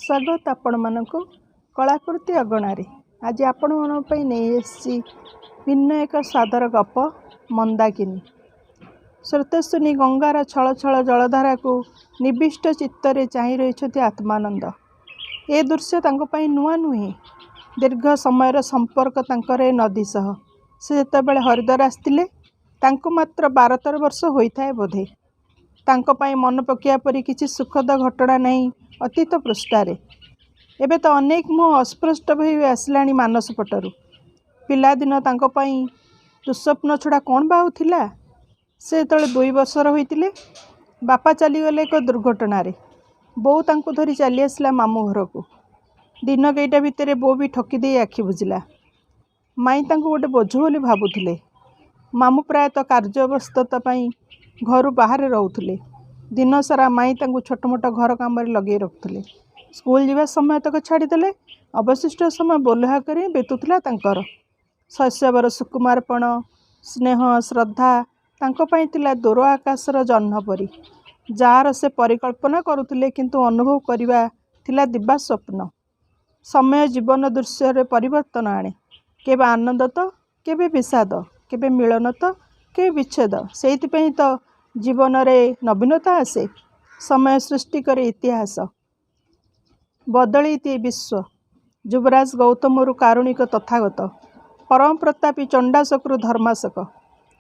ସ୍ୱାଗତ ଆପଣମାନଙ୍କୁ କଳାକୃତି ଅଗଣାରେ। ଆଜି ଆପଣମାନଙ୍କ ପାଇଁ ନେଇ ଆସିଛି ଭିନ୍ନ ଏକ ସ୍ୱାଦର ଗପ, ମନ୍ଦାକିନୀ। ସ୍ରୋତସ୍ୱିନୀ ଗଙ୍ଗାର ଛଳଛଳ ଜଳଧାରାକୁ ନିବିଷ୍ଟ ଚିତ୍ତରେ ଚାହିଁ ରହିଛନ୍ତି ଆତ୍ମାନନ୍ଦ। ଏ ଦୃଶ୍ୟ ତାଙ୍କ ପାଇଁ ନୂଆ ନୁହେଁ। ଦୀର୍ଘ ସମୟର ସମ୍ପର୍କ ତାଙ୍କର ଏ ନଦୀ ସହ। ସେ ଯେତେବେଳେ ହରିଦ୍ୱାର ଆସିଥିଲେ, ତାଙ୍କୁ ମାତ୍ର 12-13 ବର୍ଷ ହୋଇଥାଏ ବୋଧେ। ତାଙ୍କ ପାଇଁ ମନେ ପକାଇବା ପରି କିଛି ସୁଖଦ ଘଟଣା ନାହିଁ ଅତୀତ ପୃଷ୍ଠାରେ। ଏବେ ତ ଅନେକ ମୁହଁ ଅସ୍ପଷ୍ଟ ହୋଇ ଆସିଲାଣି ମାନସପଟରୁ। ପିଲାଦିନ ତାଙ୍କ ପାଇଁ ଦୁଃସ୍ୱପ୍ନ ଛଡ଼ା କ'ଣ ବା ଆଉ ଥିଲା? ସେ ଯେତେବେଳେ 2 ବର୍ଷର ହୋଇଥିଲେ, ବାପା ଚାଲିଗଲେ ଏକ ଦୁର୍ଘଟଣାରେ। ବୋଉ ତାଙ୍କୁ ଧରି ଚାଲିଆସିଲା ମାମୁଁ ଘରକୁ। ଦିନ କେଇଟା ଭିତରେ ବୋଉ ବି ଠକିଦେଇ ଆଖି ବୁଜିଲା। ମାଇଁ ତାଙ୍କୁ ଗୋଟେ ବୋଝ ବୋଲି ଭାବୁଥିଲେ। ମାମୁଁ ପ୍ରାୟତଃ କାର୍ଯ୍ୟବ୍ୟସ୍ତତା ପାଇଁ ଘରୁ ବାହାରେ ରହୁଥିଲେ। ଦିନସାରା ମାଇଁ ତାଙ୍କୁ ଛୋଟମୋଟ ଘର କାମରେ ଲଗେଇ ରଖୁଥିଲେ। ସ୍କୁଲ ଯିବା ସମୟ ତକ ଛାଡ଼ିଦେଲେ ଅବଶିଷ୍ଟ ସମୟ ବୋଲହା କରି ହିଁ ବିତୁଥିଲା ତାଙ୍କର। ଶୈଶବର ସୁକୁମାରପଣ, ସ୍ନେହ, ଶ୍ରଦ୍ଧା ତାଙ୍କ ପାଇଁ ଥିଲା ଦୂର ଆକାଶର ଜହ୍ନ ପରି, ଯାହାର ସେ ପରିକଳ୍ପନା କରୁଥିଲେ, କିନ୍ତୁ ଅନୁଭବ କରିବା ଥିଲା ଦିବା ସ୍ୱପ୍ନ। ସମୟ ଜୀବନ ଦୃଶ୍ୟରେ ପରିବର୍ତ୍ତନ ଆଣେ। କେବେ ଆନନ୍ଦ ତ କେବେ ବିଷାଦ, କେବେ ମିଳନ ତ କେବେ ବିଚ୍ଛେଦ। ସେଇଥିପାଇଁ ତ ଜୀବନରେ ନବୀନତା ଆସେ। ସମୟ ସୃଷ୍ଟି କରେ ଇତିହାସ, ବଦଳେଇ ଦିଏ ବିଶ୍ୱ। ଯୁବରାଜ ଗୌତମରୁ କାରୁଣିକ ତଥାଗତ, ପରମ ପ୍ରତାପୀ ଚଣ୍ଡାଶୋକରୁ ଧର୍ମାଶୋକ।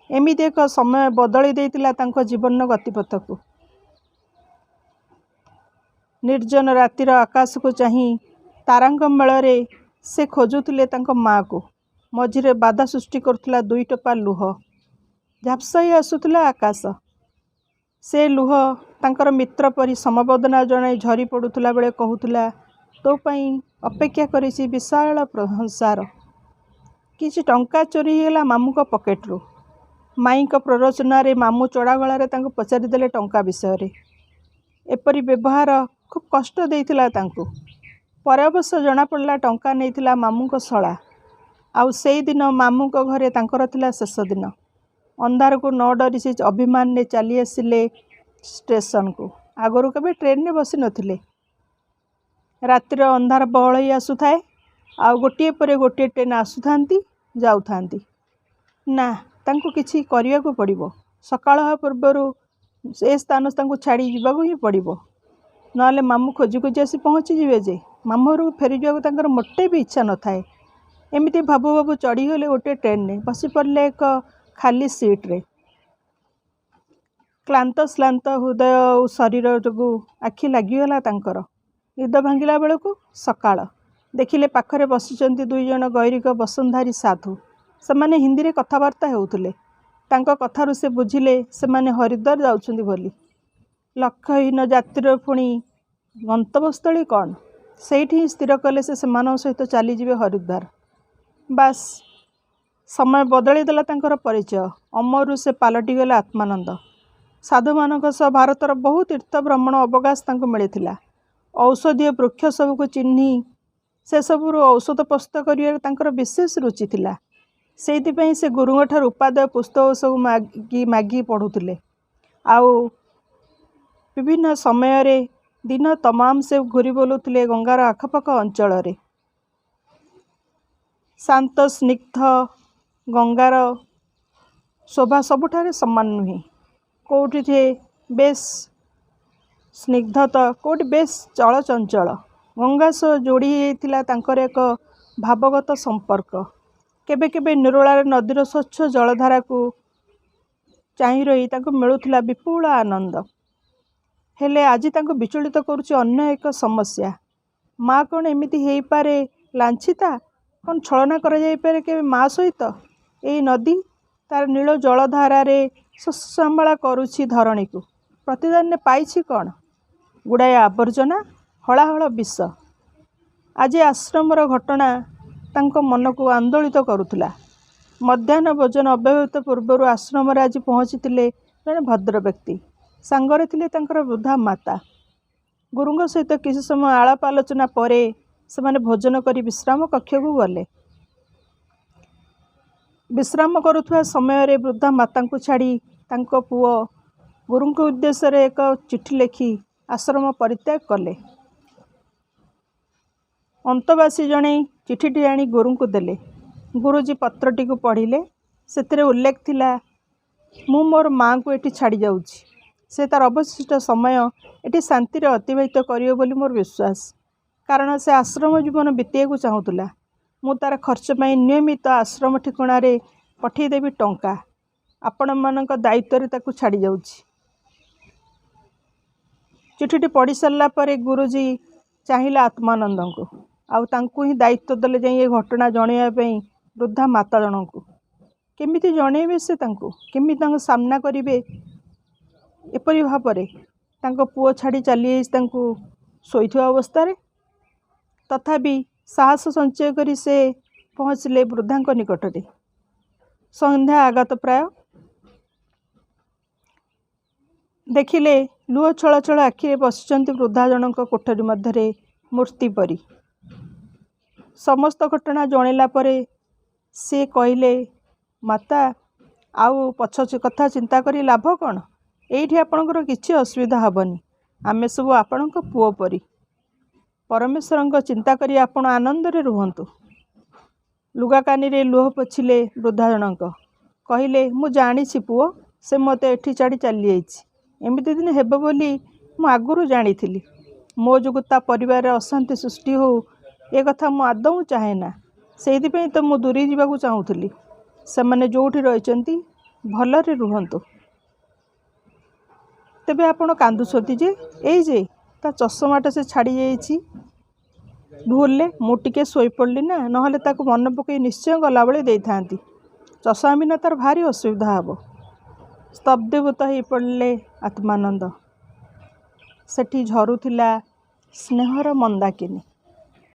ଏମିତି ଏକ ସମୟ ବଦଳେଇ ଦେଇଥିଲା ତାଙ୍କ ଜୀବନର ଗତିପଥକୁ। ନିର୍ଜନ ରାତିର ଆକାଶକୁ ଚାହିଁ ତାରାଙ୍କ ମେଳରେ ସେ ଖୋଜୁଥିଲେ ତାଙ୍କ ମାଆକୁ। ମଝିରେ ବାଧା ସୃଷ୍ଟି କରୁଥିଲା ଦୁଇ ଟୋପା ଲୁହ। ଝାପ୍ସା ହୋଇ ଆସୁଥିଲା ଆକାଶ। ସେ ଲୁହ ତାଙ୍କର ମିତ୍ର ପରି ସମବେଦନା ଜଣାଇ ଝରି ପଡ଼ୁଥିଲା ବେଳେ କହୁଥିଲା, ତୋ ପାଇଁ ଅପେକ୍ଷା କରିଛି ବିଶାଳ ସଂସାର। କିଛି ଟଙ୍କା ଚୋରି ହୋଇଗଲା ମାମୁଁଙ୍କ ପକେଟରୁ। ମାଇଁଙ୍କ ପ୍ରରୋଚନାରେ ମାମୁଁ ଚଢ଼ା ଗଳାରେ ତାଙ୍କୁ ପଚାରିଦେଲେ ଟଙ୍କା ବିଷୟରେ। ଏପରି ବ୍ୟବହାର ଖୁବ୍ କଷ୍ଟ ଦେଇଥିଲା ତାଙ୍କୁ। ପରେ ଅବଶ୍ୟ ଜଣାପଡ଼ିଲା ଟଙ୍କା ନେଇଥିଲା ମାମୁଁଙ୍କ ଶଳା। ଆଉ ସେଇଦିନ ମାମୁଁଙ୍କ ଘରେ ତାଙ୍କର ଥିଲା ଶେଷ ଦିନ। ଅନ୍ଧାରକୁ ନ ଡରି ସେ ଅଭିମାନରେ ଚାଲି ଆସିଲେ ଷ୍ଟେସନକୁ। ଆଗରୁ କେବେ ଟ୍ରେନରେ ବସି ନଥିଲେ। ରାତିର ଅନ୍ଧାର ବହଳ ହୋଇ ଆସୁଥାଏ, ଆଉ ଗୋଟିଏ ପରେ ଗୋଟିଏ ଟ୍ରେନ୍ ଆସୁଥାନ୍ତି, ଯାଉଥାନ୍ତି। ନା, ତାଙ୍କୁ କିଛି କରିବାକୁ ପଡ଼ିବ। ସକାଳ ହେବା ପୂର୍ବରୁ ସେ ସ୍ଥାନ ତାଙ୍କୁ ଛାଡ଼ି ଯିବାକୁ ହିଁ ପଡ଼ିବ। ନହେଲେ ମାମୁଁ ଖୋଜି ଖୋଜି ଆସି ପହଞ୍ଚିଯିବେ ଯେ। ମାମୁଁ ଘରକୁ ଫେରିଯିବାକୁ ତାଙ୍କର ମୋଟେ ବି ଇଚ୍ଛା ନଥାଏ। ଏମିତି ଭାବୁ ଭାବୁ ଚଢ଼ିଗଲେ ଗୋଟିଏ ଟ୍ରେନରେ, ବସି ପଡ଼ିଲେ ଏକ ଖାଲି ସିଟ୍ରେ। କ୍ଳାନ୍ତ ଶ୍ଳାନ୍ତ ହୃଦୟ ଆଉ ଶରୀର ଯୋଗୁଁ ଆଖି ଲାଗିଗଲା ତାଙ୍କର। ନିଦ ଭାଙ୍ଗିଲା ବେଳକୁ ସକାଳ। ଦେଖିଲେ ପାଖରେ ବସିଛନ୍ତି ଦୁଇଜଣ ଗୈରିକ ବସନଧାରୀ ସାଧୁ। ସେମାନେ ହିନ୍ଦୀରେ କଥାବାର୍ତ୍ତା ହେଉଥିଲେ। ତାଙ୍କ କଥାରୁ ସେ ବୁଝିଲେ ସେମାନେ ହରିଦ୍ୱାର ଯାଉଛନ୍ତି ବୋଲି। ଲକ୍ଷ୍ୟହୀନ ଯାତ୍ରୀର ପୁଣି ଗନ୍ତବ୍ୟସ୍ଥଳୀ କ'ଣ? ସେଇଠି ହିଁ ସ୍ଥିର କଲେ ସେ ସେମାନଙ୍କ ସହିତ ଚାଲିଯିବେ ହରିଦ୍ୱାର। ବାସ୍, ସମୟ ବଦଳେଇ ଦେଲା ତାଙ୍କର ପରିଚୟ। ଅମରରୁ ସେ ପାଲଟିଗଲେ ଆତ୍ମାନନ୍ଦ। ସାଧୁମାନଙ୍କ ସହ ଭାରତର ବହୁ ତୀର୍ଥ ଭ୍ରମଣ ଅବକାଶ ତାଙ୍କୁ ମିଳିଥିଲା। ଔଷଧୀୟ ବୃକ୍ଷ ସବୁକୁ ଚିହ୍ନି ସେସବୁରୁ ଔଷଧ ପ୍ରସ୍ତୁତ କରିବାରେ ତାଙ୍କର ବିଶେଷ ରୁଚି ଥିଲା। ସେଇଥିପାଇଁ ସେ ଗୁରୁଙ୍କଠାରୁ ଉପାଦେୟ ପୁସ୍ତକ ସବୁ ମାଗି ମାଗି ପଢ଼ୁଥିଲେ। ଆଉ ବିଭିନ୍ନ ସମୟରେ ଦିନ ତମାମ ସେ ଘୂରି ବୁଲୁଥିଲେ ଗଙ୍ଗାର ଆଖପାଖ ଅଞ୍ଚଳରେ। ଶାନ୍ତ ସ୍ନିଗ୍ଧ ଗଙ୍ଗାର ଶୋଭା ସବୁଠାରେ ସମାନ ନୁହେଁ। କେଉଁଠି ବେଶ୍ ସ୍ନିଗ୍ଧ ତ କେଉଁଠି ବେଶ୍ ଚଳଚଞ୍ଚଳ। ଗଙ୍ଗା ସହ ଯୋଡ଼ି ହୋଇଯାଇଥିଲା ତାଙ୍କର ଏକ ଭାବଗତ ସମ୍ପର୍କ। କେବେ କେବେ ନିରୋଳାରେ ନଦୀର ସ୍ୱଚ୍ଛ ଜଳଧାରାକୁ ଚାହିଁ ରହି ତାଙ୍କୁ ମିଳୁଥିଲା ବିପୁଳ ଆନନ୍ଦ। ହେଲେ ଆଜି ତାଙ୍କୁ ବିଚଳିତ କରୁଛି ଅନ୍ୟ ଏକ ସମସ୍ୟା। ମା କ'ଣ ଏମିତି ହେଇପାରେ ଲାଞ୍ଛିତା? କ'ଣ ଛଳନା କରାଯାଇପାରେ କେବେ ମା ସହିତ? ଏଇ ନଦୀ ତାର ନୀଳ ଜଳଧାରାରେ ଶସ୍ୟଶ୍ୟାମଳା କରୁଛି ଧରଣୀକୁ। ପ୍ରତିଦାନରେ ପାଇଛି କ'ଣ? ଗୁଡ଼ାଏ ଆବର୍ଜନା, ହଳାହଳ ବିଷ। ଆଜି ଆଶ୍ରମର ଘଟଣା ତାଙ୍କ ମନକୁ ଆନ୍ଦୋଳିତ କରୁଥିଲା। ମଧ୍ୟାହ୍ନ ଭୋଜନ ଅବ୍ୟବହିତ ପୂର୍ବରୁ ଆଶ୍ରମରେ ଆଜି ପହଞ୍ଚିଥିଲେ ଜଣେ ଭଦ୍ରବ୍ୟକ୍ତି। ସାଙ୍ଗରେ ଥିଲେ ତାଙ୍କର ବୃଦ୍ଧା ମାତା। ଗୁରୁଙ୍କ ସହିତ କିଛି ସମୟ ଆଳାପ ଆଲୋଚନା ପରେ ସେମାନେ ଭୋଜନ କରି ବିଶ୍ରାମ କକ୍ଷକୁ ଗଲେ। ବିଶ୍ରାମ କରୁଥିବା ସମୟରେ ବୃଦ୍ଧା ମାତାଙ୍କୁ ଛାଡ଼ି ତାଙ୍କ ପୁଅ ଗୁରୁଙ୍କ ଉଦ୍ଦେଶ୍ୟରେ ଏକ ଚିଠି ଲେଖି ଆଶ୍ରମ ପରିତ୍ୟାଗ କଲେ। ଅନ୍ତବାସୀ ଜଣେ ଚିଠିଟି ଆଣି ଗୁରୁଙ୍କୁ ଦେଲେ। ଗୁରୁଜୀ ପତ୍ରଟିକୁ ପଢ଼ିଲେ। ସେଥିରେ ଉଲ୍ଲେଖ ଥିଲା, ମୁଁ ମୋର ମାଆଙ୍କୁ ଏଠି ଛାଡ଼ି ଯାଉଛି। ସେ ତା'ର ଅବଶିଷ୍ଟ ସମୟ ଏଠି ଶାନ୍ତିରେ ଅତିବାହିତ କରିବ ବୋଲି ମୋର ବିଶ୍ୱାସ। କାରଣ ସେ ଆଶ୍ରମ ଜୀବନ ବିତେଇବାକୁ ଚାହୁଁଥିଲା। ମୁଁ ତା'ର ଖର୍ଚ୍ଚ ପାଇଁ ନିୟମିତ ଆଶ୍ରମ ଠିକଣାରେ ପଠାଇଦେବି ଟଙ୍କା। ଆପଣମାନଙ୍କ ଦାୟିତ୍ୱରେ ତାକୁ ଛାଡ଼ି ଯାଉଛି। ଚିଠିଟି ପଢ଼ି ସାରିଲା ପରେ ଗୁରୁଜୀ ଚାହିଁଲେ ଆତ୍ମାନନ୍ଦଙ୍କୁ, ଆଉ ତାଙ୍କୁ ହିଁ ଦାୟିତ୍ୱ ଦେଲେ ଯାଇ ଏ ଘଟଣା ଜଣାଇବା ପାଇଁ ବୃଦ୍ଧା ମାତା ଜଣଙ୍କୁ। କେମିତି ଜଣେଇବେ ସେ ତାଙ୍କୁ? କେମିତି ତାଙ୍କୁ ସାମ୍ନା କରିବେ ଏପରି ଭାବରେ? ତାଙ୍କ ପୁଅ ଛାଡ଼ି ଚାଲିଯାଇଛି ତାଙ୍କୁ ଶୋଇଥିବା ଅବସ୍ଥାରେ। ତଥାପି ସାହସ ସଞ୍ଚୟ କରି ସେ ପହଞ୍ଚିଲେ ବୃଦ୍ଧାଙ୍କ ନିକଟରେ। ସନ୍ଧ୍ୟା ଆଗତ ପ୍ରାୟ। ଦେଖିଲେ ଲୁହ ଛଳ ଛଳ ଆଖିରେ ବସିଛନ୍ତି ବୃଦ୍ଧା ଜଣଙ୍କ କୋଠରୀ ମଧ୍ୟରେ ମୂର୍ତ୍ତି ପରି। ସମସ୍ତ ଘଟଣା ଜଣାଇଲା ପରେ ସେ କହିଲେ, ମାତା, ଆଉ ପଛ କଥା ଚିନ୍ତା କରି ଲାଭ କ'ଣ? ଏଇଠି ଆପଣଙ୍କର କିଛି ଅସୁବିଧା ହେବନି। ଆମେ ସବୁ ଆପଣଙ୍କ ପୁଅ ପରି। ପରମେଶ୍ୱରଙ୍କ ଚିନ୍ତା କରି ଆପଣ ଆନନ୍ଦରେ ରୁହନ୍ତୁ। ଲୁଗାକାନିରେ ଲୁହ ପୋଛିଲେ ବୃଦ୍ଧା ଜଣଙ୍କ। କହିଲେ, ମୁଁ ଜାଣିଛି ପୁଅ, ସେ ମୋତେ ଏଠି ଛାଡ଼ି ଚାଲିଯାଇଛି। ଏମିତି ଦିନ ହେବ ବୋଲି ମୁଁ ଆଗରୁ ଜାଣିଥିଲି। ମୋ ଯୋଗୁଁ ତା ପରିବାରରେ ଅଶାନ୍ତି ସୃଷ୍ଟି ହେଉ, ଏ କଥା ମୁଁ ଆଦୌ ଚାହେଁ ନା। ସେଇଥିପାଇଁ ତ ମୁଁ ଦୂରେଇ ଯିବାକୁ ଚାହୁଁଥିଲି। ସେମାନେ ଯେଉଁଠି ରହିଛନ୍ତି ଭଲରେ ରୁହନ୍ତୁ। ତେବେ ଆପଣ କାନ୍ଦୁଛନ୍ତି ଯେ? ଏଇ ଯେ ତା ଚଷମାଟା ସେ ଛାଡ଼ି ଯାଇଛି ଭୁଲରେ। ମୁଁ ଟିକେ ଶୋଇପଡ଼ିଲି ନା, ନହେଲେ ତାକୁ ମନେ ପକାଇ ନିଶ୍ଚୟ ଗଲାବେଳେ ଦେଇଥାନ୍ତି। ଚଷମା ବିନା ତା'ର ଭାରି ଅସୁବିଧା ହେବ। ସ୍ତବ୍ଧୀଭୂତ ହୋଇପଡ଼ିଲେ ଆତ୍ମାନନ୍ଦ। ସେଠି ଝରୁଥିଲା ସ୍ନେହର ମନ୍ଦାକିନୀ।